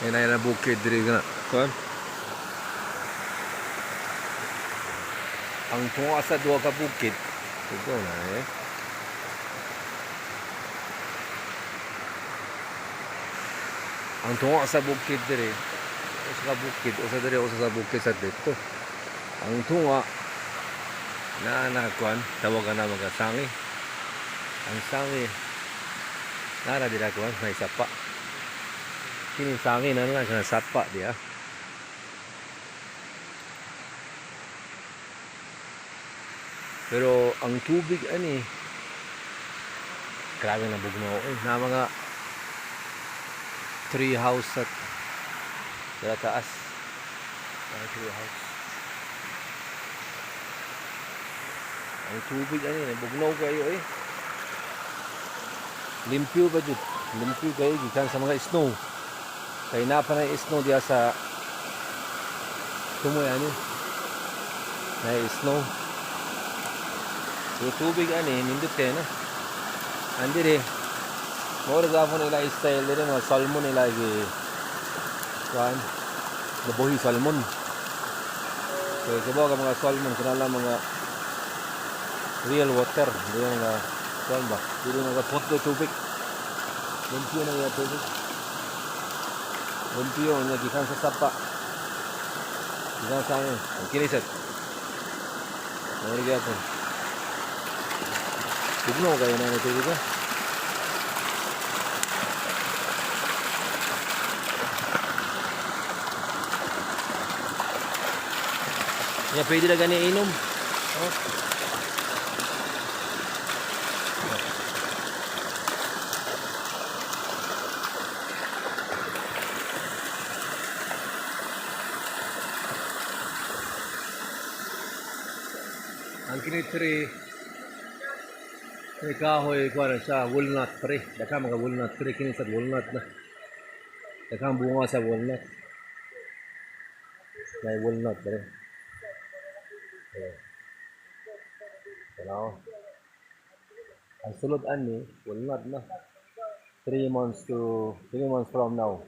Yan ay na bukid diri na. Kuan. Ang tunga sa duha ka bukid. Ito na eh. Ang tunga sa bukid diri. Usa ka bukid, usa diri, usa sa bukid sa dito. Ang tunga na na kuan, tawagan na mga sangi. Ang sangi nara dira kuan, may sapa. Kini sangi na na kana sapa dia. Pero ang tubig ani grabe na bugnaw eh. Na mga tree house at dira taas. Mga tree house. Ang tubig ani bugnaw kayo eh. Limpyo ba jud? Limpyo kayo gikan sa mga snow. Kay naa pa na snow diya sa tumoy ani. Na snow. So tubig ani nindot kayo na. Andire. Mao ra gapon nila style dire mga salmon nila gi kuan. Nabuhi salmon. Kay kabaw ka mga salmon kana lang mga real water, di mga kuan ba? Dili mga potlo tubig. Limpyo na iya tubig. Limpyo nga gikan sa sapa. Gikan sa ano? Ang kini sad. Mao ra gyapon. Bugnaw kayo na tubig ah. Nga pwede na gani inom. Oh. Ang kini tree kini kahoy kuan na siya walnut tree. Daghan mga walnut tree kini sa walnut na. Daghang bunga sa walnut. May walnut dere. Eh. Tanaw. Ang sulod ani walnut na. 3 months to 3 months from now.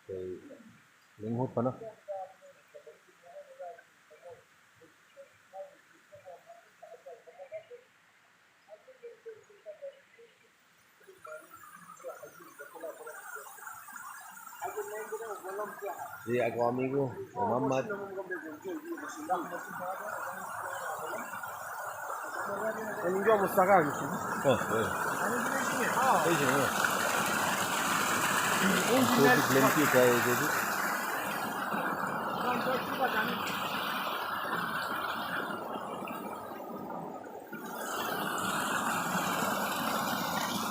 Okay. Linghot pa na. Di ako amigo, Muhammad. اینجا مستقر میشیم. Oh, eh. Ay, sige. Tubig limpyo kayo tubig.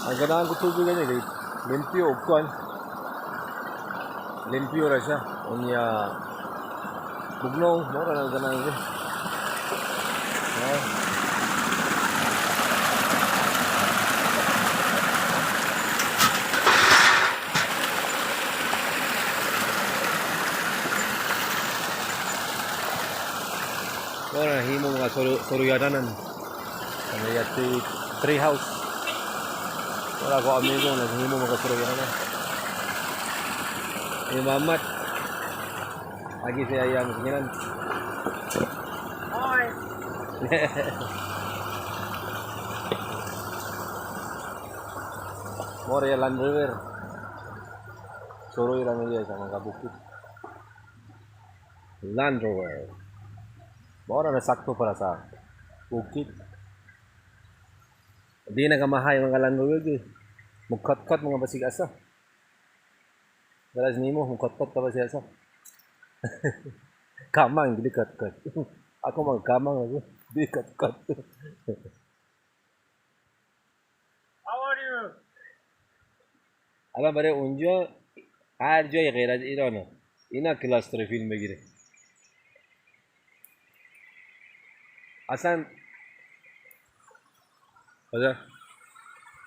Ang ganahan ko tubig ani kay limpyo og kuan. Limpyo ra siya. Unya bugnaw mo ra nang ganahan ko. Ah. Mao na himo mga suruyadanan. Sa may tree house. Wala ko amigo naghimo mga suruyadanan. Ni Mamat. Lagi siya ayam singinan. Hi. Mao ra Land Rover. Suroy ra nila sa mga bukid. Land Rover. Mao ra na sakto para sa bukid. Di na kamahay mga Land Rover gyud. Mugkat-kat mga basig asa. Dalas nimo mugkat-kat ka basig asa. Kamang dili kat-kat. Ako mga kamang ako. Di kat-kat. How are you? الان برای اونجا هر جای غیر از ایرانه اینا کلاس داره فیلم بگیره اصلا کجا؟